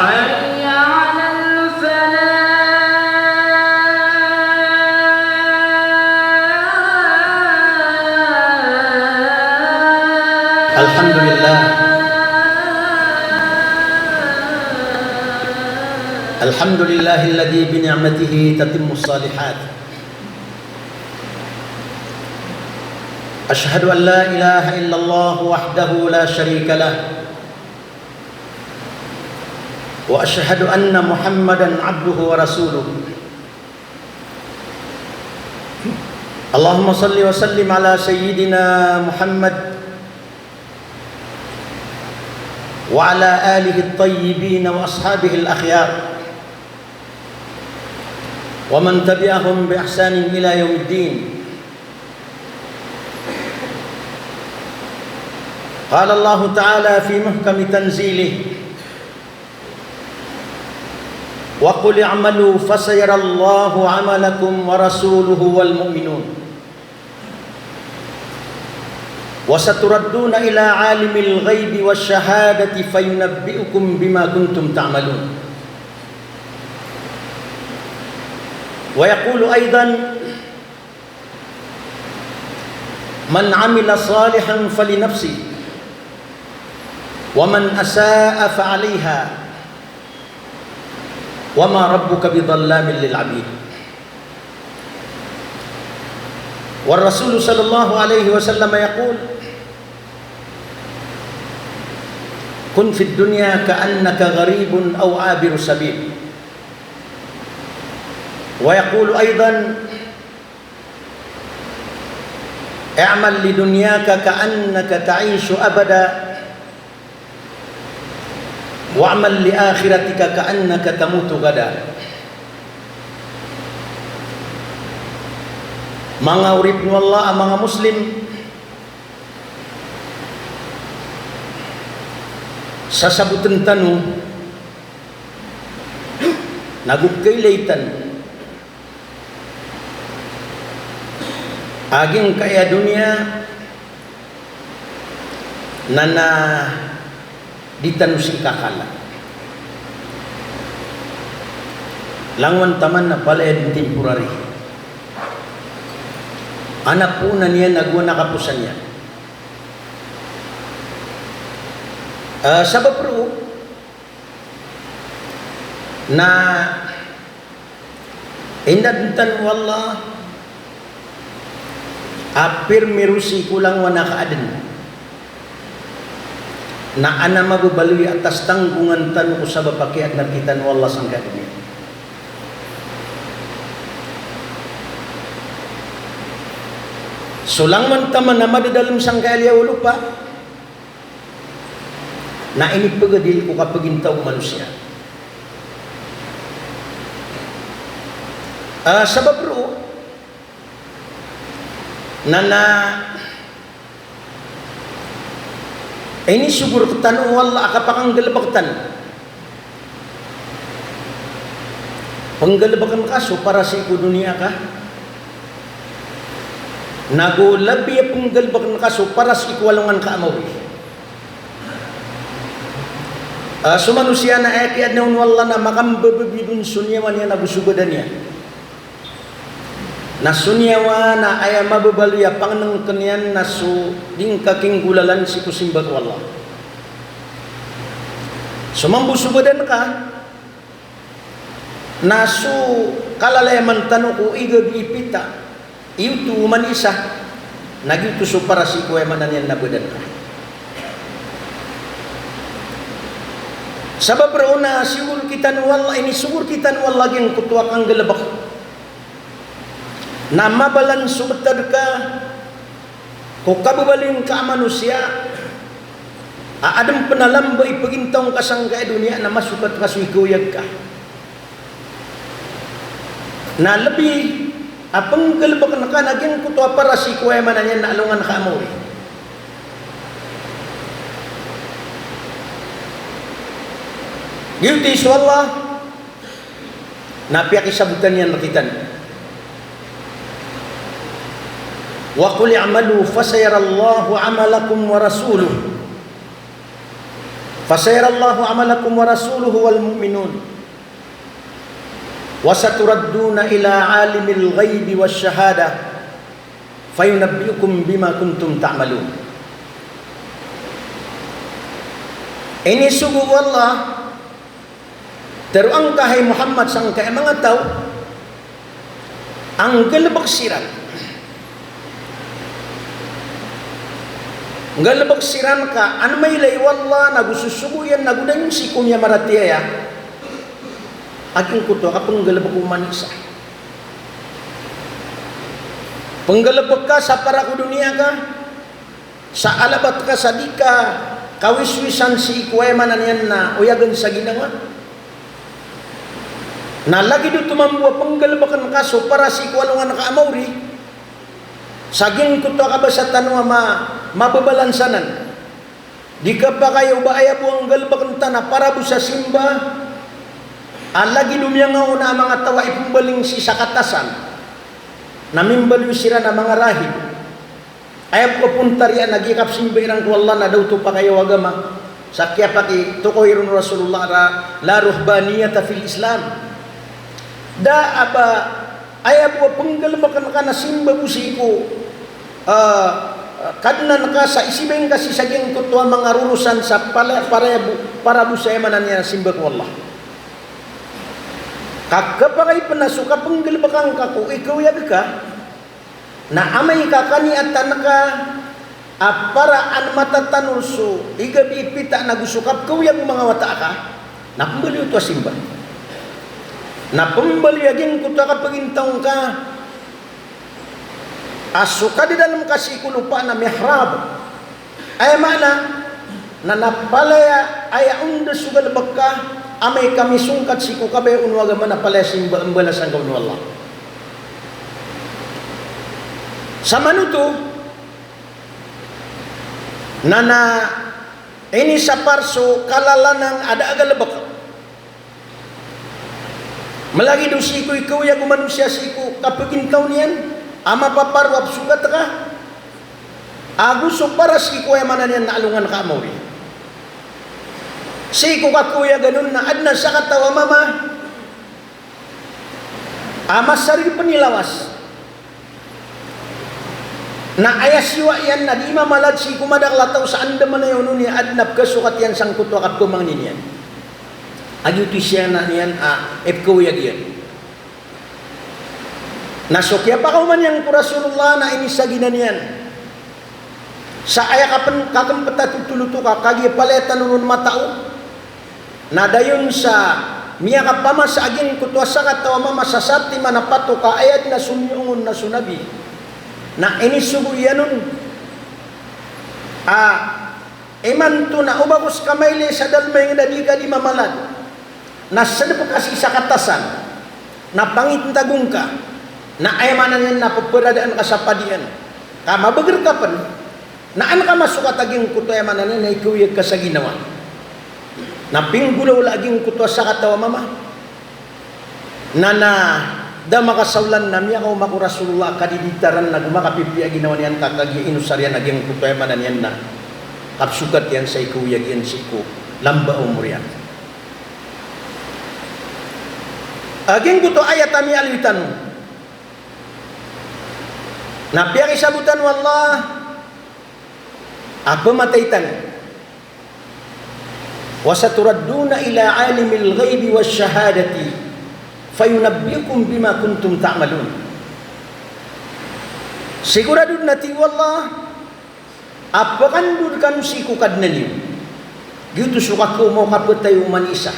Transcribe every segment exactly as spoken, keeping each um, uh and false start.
حي على الفلاح. الحمد لله. الحمد لله الذي بنعمته تتم الصالحات. أشهد أن لا إله إلا الله وحده لا شريك له، وأشهد أن محمدا عبده ورسوله. اللهم صل وسلم على سيدنا محمد وعلى آله الطيبين وأصحابه الأخيار ومن تبعهم بإحسان إلى يوم الدين. قال الله تعالى في محكم تنزيله: وقل اعملوا فسيرى الله عملكم ورسوله والمؤمنون وستردون إلى عالم الغيب والشهادة فينبئكم بما كنتم تعملون. ويقول أيضا: من عمل صالحا فلنفسه ومن أساء فعليها وما ربك بظلام للعبيد. والرسول صلى الله عليه وسلم يقول: كن في الدنيا كأنك غريب أو عابر سبيل. ويقول أيضا: اعمل لدنياك كأنك تعيش أبدا، واعمل لآخرتك كأنك تموت غدا. Manga oripn o Allah a manga Muslim, sasabotn tano nago kailay tano a giyangkaya doniya na, na di tano sii kakala. Langowan taman na palaya dn temporary. Ana poonan iyan ago ana kaposan iyan. Ah, sabap roo na inadn tano o Allah a pirmirosi ko langowan a kaadn na ana mababaloy a tas tanggongan tano ko sabap a kiyaadna rktano o Allah sangkai a doniya. So langowan taman a madadalm sangkai a liyawaw o lopa na inipgadil ko kapagintaw o manosiya. Ah, sabap roo na, na inisogo rktano o Allah a kapakanggalbk tano. Pnggalbkn ka so para sii ko doniya ka, nago labi a pnggalbkn ka so para sii ko alongan ka a maori. Ah, so manosiya na aya kiyaadna on o Allah na makambababiya on so niyawa niyan ago so badan iyan. Na so niyawa na aya mababaloy a pangnngkn iyan na so di ngka kinggolalan sii ko simba ko Allah. So mambo so badan ka, na so kalalayaman tano ko igabi i pita, iyoto oman isa, na giyoto so para sii ko aya maana niyan na badan ka. Sabap roo na siyogo rktano o Allah, inisogo rktano o Allah giyangkoto a kanggalbk na mabalan so btad ka ko kababaloy ngka a manosiya a adn pn a lamba i pagintaw ngka sangkai a doniya na masokat ka so ikaoyag ka. Na lbi a pnggalbkn ka na giyangkoto a para sii ko aya maana niyan na alongan ka a maori. Giyoto i so Allah na piyakisabotan iyan rktano. Wa qul i'malu fasayarallahu 'amalakum wa rasuluh. Fasayarallahu amalakum wa rasuluhu wal mu'minun. Wa saturadduna ila alimil ghaibi wash shahadah. Fayunabbi'ukum bima kuntum ta'malun. Inisogo o Allah, tero angka hay Muhammad sangkai a manga taw a nggalebek siran. Nggalebek siran ka an mailay o Allah nago sosogo iyan nago dayon sii ko miyamaratiyaya a giyangkoto a kapenggalebek o oman i isa. Penggalebek ka sa para ko doniya ka, sa alabat ka sa di ka kawiswisan sii ko aya maana niyan na oyagen sa ginawa. Na lagid oto mambo a penggalebeken ka so para sii ko alongan ka a maori, sa giyangkoto a kabasa tano a ma-, mababalansanan. Di ka pakayaw ba aya bo a nggalebeken ta na para bo sa simba a lagid o miyangaona a manga taw a ipembaling sii sa katasan na mimbaloy siran a manga rahib. Aya bo a pontariya na giya kapsimba iran ko Allah na da oto pakayaw a agama. Sa kiyapakitokawi ron o Rasulullah a la ruhbaniyata fil Islam. Da a ba aya bo a penggalebeken ka na simba bo sii ko, ah, Kadnan ka sa isibaing ka sii sa giyangkoto a manga rorosan sa pala-, para bo, para bo sa aya maana niyan a simba ko Allah. Ka kepakay pen a so kapenggalebek angka ko ikaoyag ka, na amay ka kaniyatan ka a para an matatanol so igabi i pita nago so kapkaoyag o manga wata ka, na pembaloy oto a simba. Na pembaloy a giyangkoto a kapagintaw ngka a so kadadalem ka sii ko lopa na mihrab. Aya maana na, na palaya aya onda so galebek ka, amay ka misongkat sii ko kabaya o agama na palaya simba, mbalasan ka o Allah. Sa manoto na, na inisapar so kalalanang a da a galebek. Malagid o sii ko ikaoyag o manosiya sii ko kapagintaw niyan a mapaparo a pesongkat ka, ago so para sii ko aya maana niyan na alongan ka a maori. Sii ko kakoyagan on na aden a sakataw a mama a masarig pen i lawas. Na aya siyowa iyan na di mamalad sii ko madakel a taw sa andamanaya on i aden a pekasokat iyan sangkoto a kapemangni niyan. Agiyoto i siyanan iyan a ipekaoyag iyan. Na so kiyapakaoma niyan ko Rasulullah na inisaginan iyan. Sa aya kapen-, kakempet a totol oto ka, kagiya palaya tano ron matao. Na dayon sa miyakapamasa a giyangkoto a sakataw a mama sa satiman a pato ka aya den a somiyoong on na so Nabi. Na inisogo iyan on a imanto na o ba ko seka mailay sa dalem a inged a di ka di mamalad. Na sedep ka sii sa katasan. Na pangintagong ka. Na aya maana niyan na peperadaan ka sa padian. Ka mabeger ka pen. Na an ka masokat a giyangkoto aya maana niyan na ikaoyag ka sa ginawa. Na pinggolawla a giyangkoto a sakataw a mama. Na, na da makasaolan na miyakaoma ko Rasulullah a kadiditaran na go makapipiya a ginawa niyan ka kagiya inosar iyan a giyangkoto aya maana niyan na kapsokat iyan sa ikaoyag iyan sii ko lamba a omor iyan. A giyangkoto a ayat a miyaaloy tano na piyakisabotan o Allah a pematay tano. Wa saturadduna ila alimil ghaibi wash shahadati fayunabbi'ukum bima kuntum ta'malun. Sigorado den a tig o Allah a pekandod kano sii ko Kadnan iyo. Giyoto so kakaoma o kapetay o oman i isa.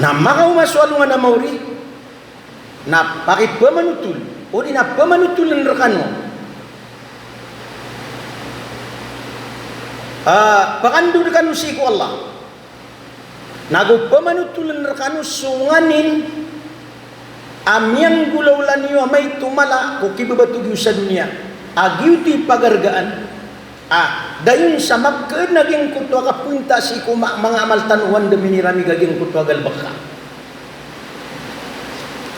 Na makaoma so alongan a maori, na pakipemanotol, odi na pemanotolen rekano. Ah, pekandod kano sii ko Allah. Nago pemanotolen rekano so nganin a miyanggolawla niyo a maito mala ko kibebatogi iyo sa doniya. A giyoto i pagargaan. A, dayon sa mapkeen a giyangkoto a kapointa sii ko ma-, manga amal tano o anda miniramig a giyangkoto a galebek ka.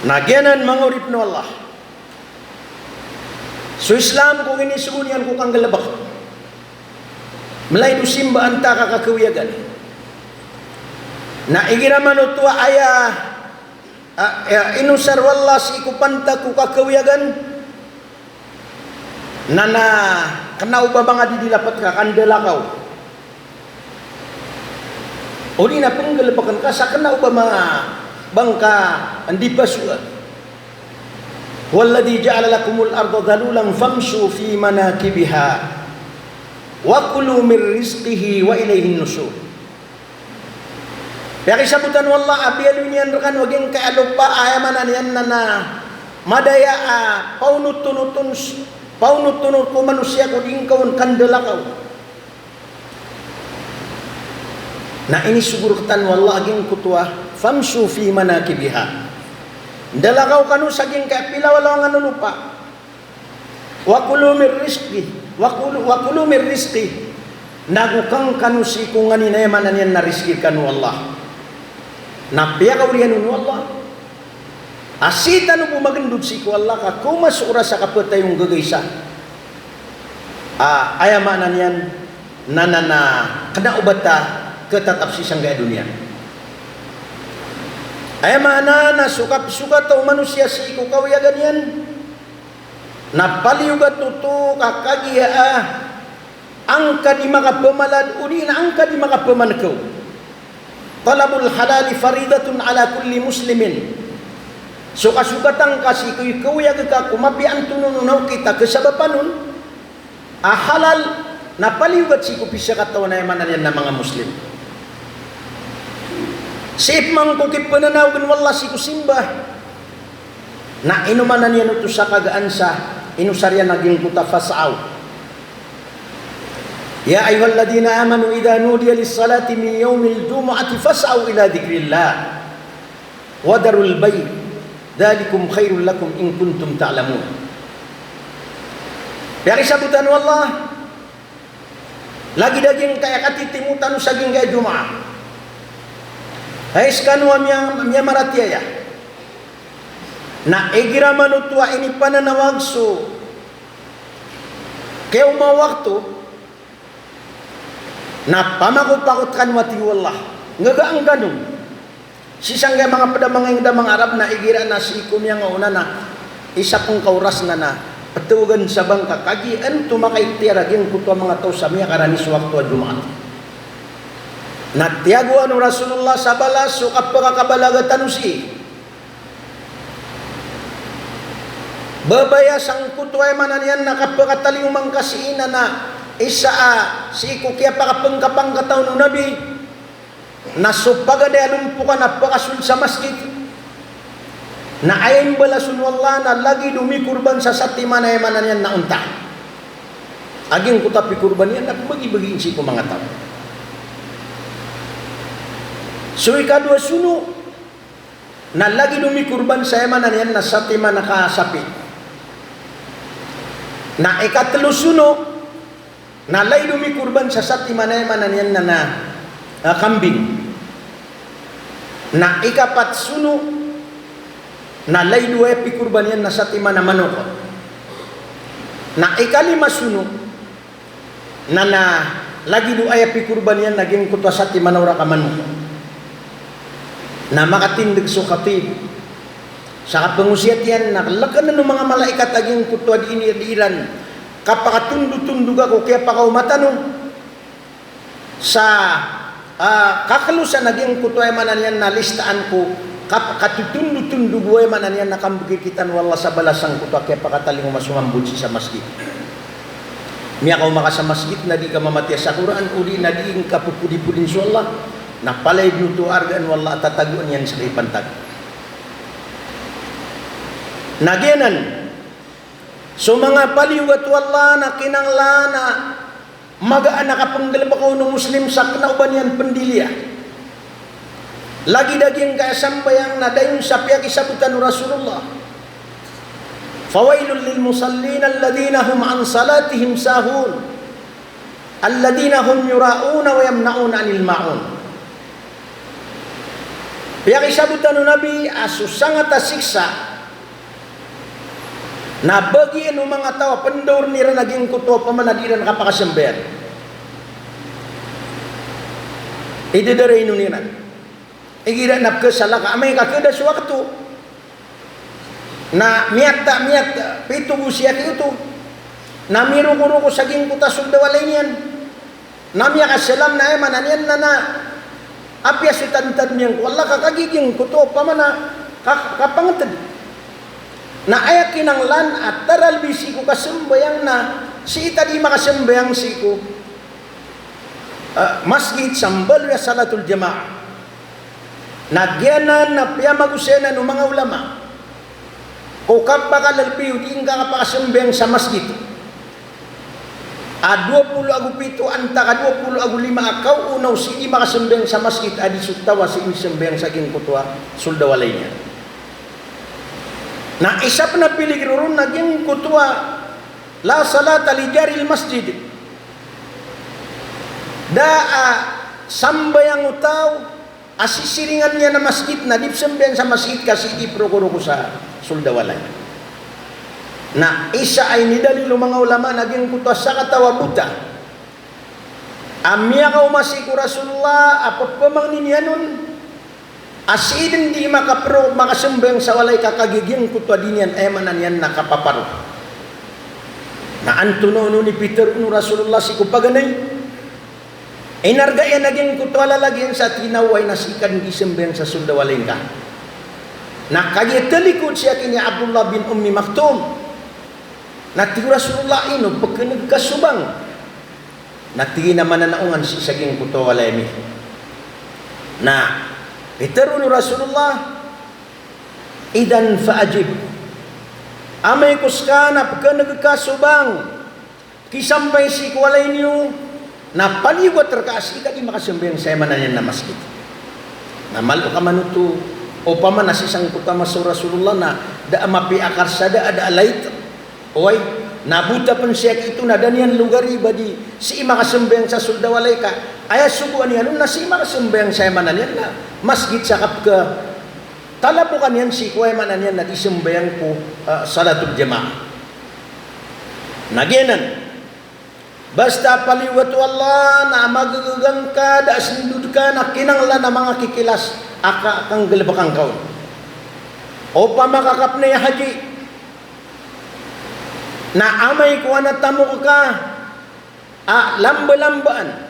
Na giyanan manga oripen o Allah. So Islam ko inisogo niyan ko kanggalebek. Mlay do simba antaa ka kakawiyagan. Na igira man oto a aya, a, aya inosar o Allah sii ko pantag ko kakawiyagan, na, na kna o ba manga didilapet ka, kandalakaw. Odi na pnggalbkn ka sa kna o ba ma-, ba ngka ndipasowa. Huwalladhi ja'ala lakumul arda dhalulan famshu fi manakibiha wa kulu min rizqihi wa ilayhin nushur. Piyakisabotan o Allah a biyaloy niyan rkano a giyangkai a lopa a aya maana niyan na, na madaya a paonotonoton, paonotonot ko manosiya ko di ngka on kandalakaw. Na inisogo rktano o Allah a giyangkoto a famshu fi manakibiha. Ndalakaw kano sa giyangkai a pilawalawangan o lopa. Wa kulu min rizqi, wa kulu, wa kulu min rizqi. Nago kangkano sii ko nganin a aya maana niyan na rizki rkano o Allah. Na piyakaoriyan on o Allah a sii tano bo magendod sii ko Allah ka kawma so oras a kapatay on gagaisa. A, aya maana niyan na, na, na kna o ba ta khatatap sii sangkai a doniya. Aya maana na so kapsokat o manosiya sii ko kawiyagan iyan na paliyogat oto ka kagiya a angka di makapamalad odi na angka di makapamankaw. Talabul halali faridatun ala kulli muslimin. So kasokatan ka sii ko ikaoyag ka ko mapiya antonaa on a okit a kasabapan on a halal na paliyogat sii ko pisakatawan a aya maana niyan na manga Muslim. Sii pman ko kipananaogen o Allah sii ko simba. Na ino maana niyan oto sa kagaan sa inosar iyan a giyangkoto a fas'aw. Ya ayyuhalladhina amanu idha nudiya lis-salati min yawmil jumu'ati fas'aw ila dhikrillah wa dharul bay', dhalikum khairul lakum in kuntum ta'lamun. Piyakisabotan o Allah, lagid a giyangkai a katitimo tano sa giyangkai a Jumaat. Hay skano a miya-, miyamaratiyaya. Na igira man oto a inipananawag so kiyoma a wakto, na pamakopakot kano a tig o Allah. Nggaga angkano. Sii sangkai a manga pd a manga ingd a manga Arab na igira na sii ko miyangaoona na isa pn ka oras na, na ptawagan sa bangka kagiya anto makaiktiyar a giyangkoto a manga taw sa miyakarani so wakto a Jumaat. Na tiyagoan o Rasulullah sa balas so kapakakabalaga tano sii. Babaya sangkoto a aya maana niyan na kapakatalingoma ngka sii na, na isa a sii ko kiyapakapngkapangkataw o Nabi na so paganay a lompokan a pakasold sa masgit. Na aya imbalas on o Allah na lagid o mikorban sa satiman a aya maana niyan na onta. A giyangkoto a pikorban iyan na pmbagibagiin sii ko manga taw. So ikadowa sono, na lagid o mikorban sa aya maana niyan na satiman a kasapi. Na ikatlo sono, na lagid o mikorban sa satiman a aya maana niyan na, na, ah, kambing. Na ikapat sono, na lagid o aya pikorban iyan na satiman a manok. Na ikalima sono, na, na lagid o aya pikorban iyan na giyangkoto a satiman a orak a manok. Na makatindg so khatib sa kapangosiyat iyan na lkn o manga malaikat a giyangkoto a dii niyan, dii iran kapakatondotondog ko kiyapakaoma tano sa, ah, kaklosan a giyangkoto a aya maana niyan na listaan ko kap-, katotondotondog o aya maana niyan na kambgay rktano o Allah sa balas sangkoto a kiyapakatalingoma so mambo sii sa masgit. Miyakaoma ka sa masgit na dii ka mamatiya sa Qur'an, odi na dii ngka ppodipodin so Allah, na palaya dn oto a argaan o Allah a tatagoan iyan sa kaipantag. Na giyanan so manga paliyogat o Allah na kinanglan a magaan a kapnggalbka on o Muslim sa kna o ba niyan pndiliya. Lagid a giyangkai a sambayang na dayon sa piyakisabotan o Rasulullah. Fawailul lil musallin alladhina hum an salatihim sahun. Alladhina hum yura'una wa yamna'una anil ma'un. Piyakisabotan o Nabi a so sangat a siksa na bagian o manga taw a pndaorn iran a giyangkoto a pamana dii iran kapakasambayang. Idadarain on iran. Igira na pkhasalaka, amay ka khada so wakto. Na miyatta, miyatta, pito bo siya kiyoto. Na mirokoroko sa giyangkoto a sold a walay niyan. Na miyakasalam na aya maana niyan na, na apiya so tantad niyan ko Allah ka kagiya giyangkoto opama na ka, kapangtd. Na aya kinanglan a taralbi sii ko kasambayang na sii ta di makasambayang sii ko, ah, masgit sa mbaloy a salatul jamaah. Na giyanan na piyamagosayan o manga ulama ko kapakalalbi o di ngka kapakasambayang sa masgit a dowa polo ago pito antaa ka dowa polo ago lima a kaoona o sii di makasambayang sa masgit a di so taw a sii misambayang sa giyangkoto a sold a walay niyan. Na isa pn a piligro ron na giyangkoto a la salata li jaril masjid. Da a sambayang o taw a sisiringan iyan a masgit na di psambayang sa masgit ka sii di prokoroko sa sold a walay. Na isa a inidalil o manga ulama na giyangkoto a sakataw a bota a miyakaoma sii ko Rasulullah a pphamangni niyan on a sii dn di makapro, makasambayang sa walay ka kagiya giyangkoto a di niyan, aya maana niyan na kapaparo. Na antonaa on i pitharo o Rasulullah sii ko paganay? Inarga iyan a giyangkoto a lalag iyan sa tinawa iyan a sii ka dn di sambayang sa sold a walay ngka. Na kagiya talikod sii aki ni Abdullah bin Ummi Maktum. Na tig o Rasulullah, ino, pkhan'g ka so bang? Na tig iyan a mananaongan sii sa giyangkoto a walay ami. Na pitharo o Rasulullah, idhan fa ajib. Amay ko ska na pkhan'g ka so bang, kisampay sii ko walay niyo, na paliyogat rka a sii ka di makasambayang sa aya maana niyan na masgit. Na malo ka manoto, opama na sii sangkoto a masa o Rasulullah na da a mapiya a karsada a da a light. Oway, na bota pn sii aki oto na da niyan logari ba di sii makasambayang sa sold a walay ka aya sogoan iyan on na sii makasambayang sa aya maana niyan na masgit sa kapkha talapokan iyan sii ko aya maana niyan na di sambayang ko, ah, salatul jamaah. Na giyanan. Basta paliyogat o Allah na magagaga ngka, da a sndod ka na kinanglan a manga kikilas a ka, kanggalbka ngka on. Opama ka kapnay a haji. Na amay ko adn a tamok ka a lambalambaan.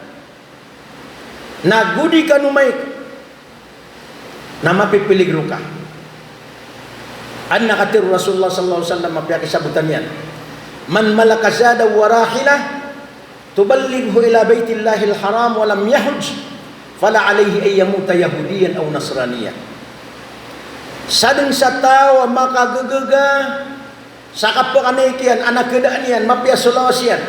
Na go di ka nomaik, na mapipiligro ka. Adn a katharo o Rasulullah sallallahu alaihi wasallam a piyakisabotan iyan, "Man malaka zadan wa rahilah tuballighuhu ila Baitillahil Haram wa lam yahujj, fala alaihi an yamuta Yahudiyan aw Nasraniyan." Sadn sa taw a makagagaga sa kapakanaik iyan, adn a khadaan iyan, mapiya so lawas iyan,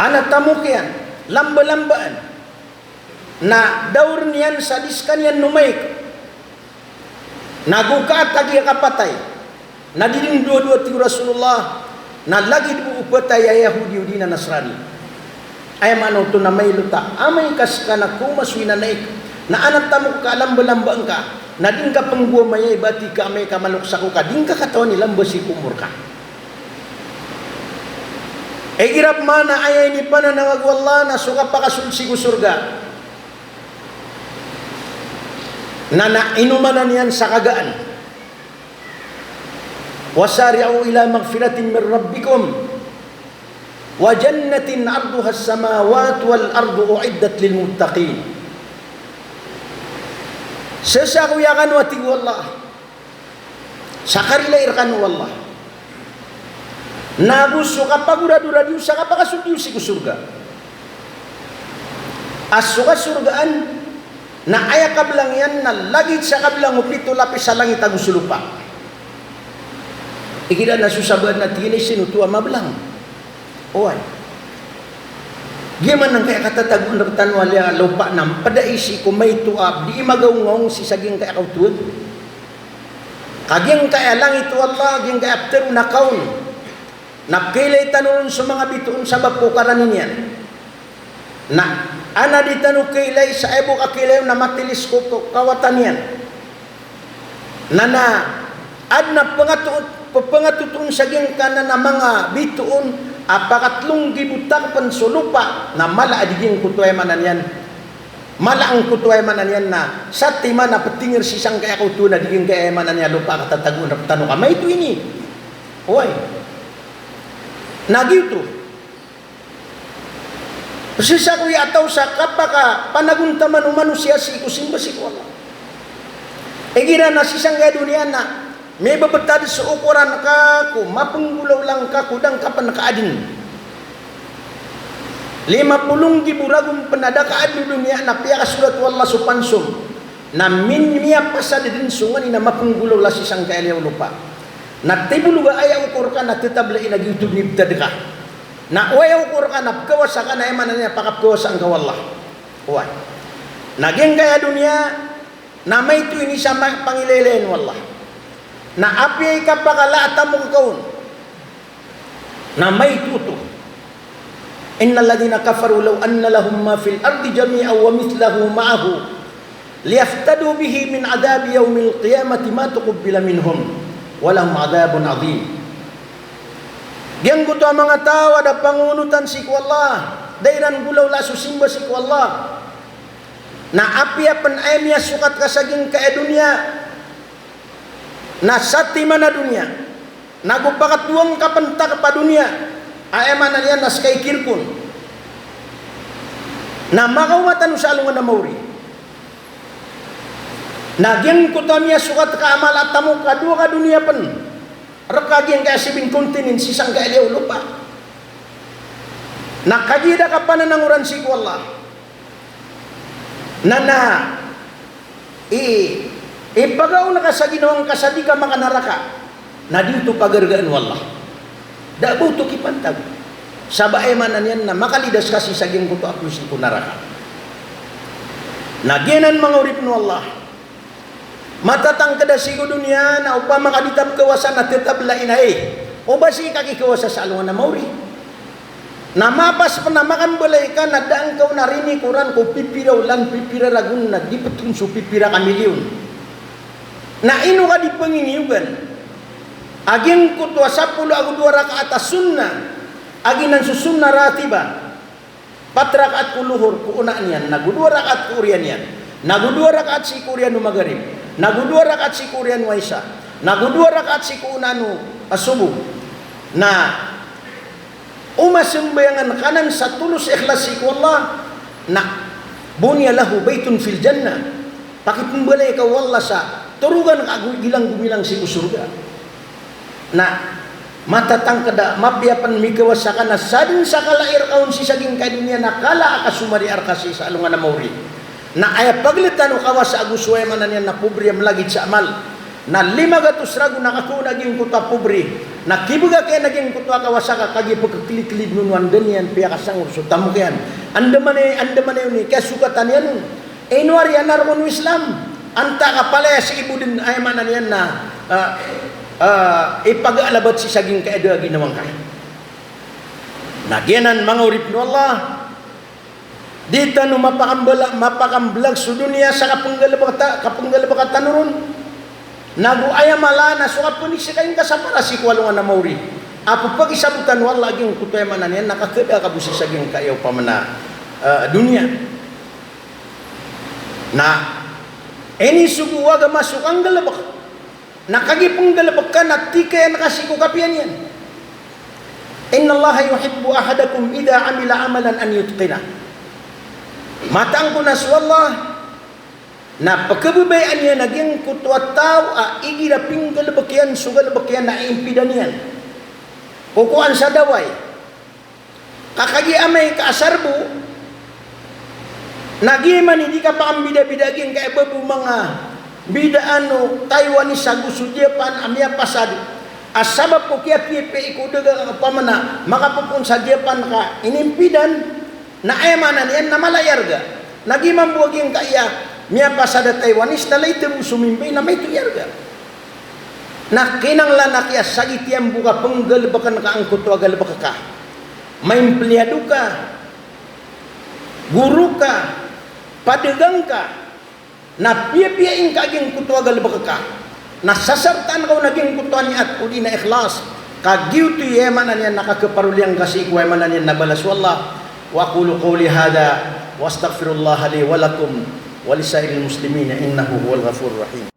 adn a tamok iyan, lambalambaan, na dawrn iyan sa di skaniyan nomaik, na go kaat a giya kapatay, na di dn dowa-dowa, tig o Rasulullah, na lagid bo o phatay a Yahudi odi na Nasrani. Aya maana oto na mailota, amay ka ska na komasoy na naik, na adn a tamok ka a lambalambaan ka, na di ngka pnggowama aya i bati ka amay ka maloks ako ka, di ngka katawan i lamba sii ko omor ka. Igira pman a aya inipananawag o Allah na so kapakasold sii ko sorga. Na, na ino maana niyan sa kagaan. Wasari'u ila maghfiratin min rabbikum wa jannatin arduhas samawatu wal ardu u'iddat lil muttaqin. Sasakoya kano, a tig o Allah, sa karilai rkano o Allah. Na go so kapagoradorad iyo sa kapakasold iyo sii ko sorga. A so kasorgaan na aya kablang iyan na lagid sa kablang o pito lapis a langit ago so lopa. Igira na so sabaad na tig iyan a sii oto a mablang. Oway. Giya man angkaya katatagoan rktano a liya lopa na pd a sii ko maito a di magaongaong sii sa giyangkaya kaotoan. Ka giyangkaya langit o Allah, giyangkaya ptharoon a kaon. Na pkhailay tano ron so manga bitoon sabap ko karani niyan. Na adn a di tano khailay sa aya bo a khailay on na matiliskop ko kawatan iyan. Na, na adn a pngato, pphangatoon sa giyangkanan a manga bitoon a pakatlong gibo takpn so lopa, na mala a di giyangkoto a aya maana niyan. Mala angkoto a aya maana niyan na satiman a ptingr sii sangkaya kaoto na di giyangkaya aya maana niyan lopa a katatagoan rktano ka maito ini. Oway. Na giyoto. Sii sa ko aya taw sa kapakapanagontaman o manosiya sii ko simba sii ko Allah. Igira na sii sangkaya doniya na mibebetad so okoran ka ko mapnggolawla ngka ko da ngka pn kaadn. Lima polo nggibo ragon pn a da ka adn o doniya na piyakasorat o Allah so pansom. Na min-, miyapasad dn so nganin a mapnggolawla sii sangkaya liyawaw lopa. Na tibolog a aya okor ka na tetabla i na giyoto dn i btad ka. Na o aya okor ka na pkawasa ka na aya maana niyan pakapkawasaan ka o Allah. Oway. Na giyangkaya doniya, na maito ini sa ma-, pangilaylayan o Allah. Na apiya i kapakala a tamok ka on. Na maito oto. Innal ladhina kafaru law anna lahum ma fil ardi jami'an wa mithlahu ma'ahu liyaftadu bihi min adhabi yawmil qiyamati ma tuqbila minhum wa lahum adhabun adhim. Giyangkoto a manga taw a da pangoonotan sii ko Allah, da iran golawlaa so simba sii ko Allah. Na apiya pn aya miyasokat ka sa giyangkaya doniya, na satiman a doniya, na go pakatowang ka pn takp a doniya, aya maana niyan na ska i kirk on. Na makaoma tano sa alongan a maori. Na giyangkoto a miyasokat ka a mala a tamok a dowa ka doniya pn. Rka giyangkaya seven continent sii sangkaya liyawaw lopa. Na kagiya da ka pananangoran sii ko Allah. Na, na, i, ipagaw na ka sa ginawa ngka sa di ka makanaraka. Na di oto pagargaan o Allah. Da a ba oto kipantag. Sa ba aya maana niyan na makalidas ka sii sa giyangkoto a apoy sii ko naraka. Na giyanan manga oripn o Allah. Matatangkd a sii ko doniya na opama ka di ta pkawasa na tetabla i na, eh, o ba sii ka kikawasa sa alongan a maori. Na mapas pn a makambalay ka na da ngka on a rinikoran ko pipira olan, pipira ragon na di pthoon so pipira ka milyon. Na ino ka di pngingiyongan a giyangkoto a sapolo ago dowa rakaat a sunnah a giyanan so sunnah ratibah. Pat rakaat ko lohor ko onaan iyan, nago dowa rakaat ko oriyan iyan, nago dowa rakaat sii ko oriyan o magrib, nago dowa rakaat sii ko oriyan o isa, nago dowa rakaat sii ko onaan o, a, sobo. Na o masambayangan ka nan sa tolos ikhlas sii ko Allah, na buniya lahu baytun fil jannah. Pakipmbalay ka o Allah sa torogan ka a go-, gilang gomilang sii ko sorga. Na matatangkd a mapiya pn mikawasa ka na sadn sa kala i rka on sii sa giyangkai a doniya na kala a kasomariya rka sii sa alongan a maori. Na aya pagltan o kawasa ago so aya maana niyan na pobri a mlagid sa amal. Na lima gatos ragon a kakowa a giyangkoto a pobri. Na kibgak iyan a giyangkoto a kawasa ka kagiya pkhaklidklidn on o anda niyan piyakasangor so tamok iyan. Andamanaya, andamanaya on i kiyasokatan iyan on. Ino ari a naroko o Islam, antaa ka palaya sii bo dn, aya maana niyan na, ah, ah, ipagalabat sii sa giyangkai a da a ginawa ngka. Na giyanan manga oripn o Allah, di tano mapakambala-, mapakamblag so doniya sa kapnggalbk ta-, kapnggalbka tano ron. Nago aya mala na so kapnisikai ngka sa para sii ko alongan a maori a ppakisabotan o Allah a giyangkoto, aya maana niyan na kakada ka bo sii sa giyangkai a opama na, ah, doniya. Na inisogo o agama so kanggalbk. Na kagiya pnggalbk ka na tikayan ka sii ko kapiya niyan. Innallaha yuhibbu ahadakum idha amila amalan an yutqinah. Mataan ko na so Allah na pkhababayaan iyan a giyangkoto a taw a igira pinggalbk iyan so galbk iyan na impidan iyan. Kokowaan sa dawai. Ka kagiya amay ka a sarbo, na giya man i di kapakambidabida a giyangkai a ba bo manga bidaan o Taiwanese ago so Japan a miyapasad a sabap ko kiyapiyapiya i ko dagang, opama na makapopoon sa Japan ka inimpidan, na aya maana niyan na mala i arga. Na giya mambo a giyangkai a miyapasad a Taiwanese na lait bo so mimbay na maito i arga. Na kinanglan a kiyasagit iyan bo ka pnggalbkn ka angkoto a galbk ka. Maimpliyado ka, goro ka, padagang ka, na piyapiya ingka a giyangkoto a galbk ka. Na sasartaan ka on a giyangkoto a niyat odi na ikhlas. Ka giyoto i aya maana niyan na kakeparoliyan ka sii ko aya maana niyan na balas o Allah. Wa aqulu qawli hadha wa astaghfirullaha li wa lakum wa lisairil muslimina innahu huwal ghafurur rahim.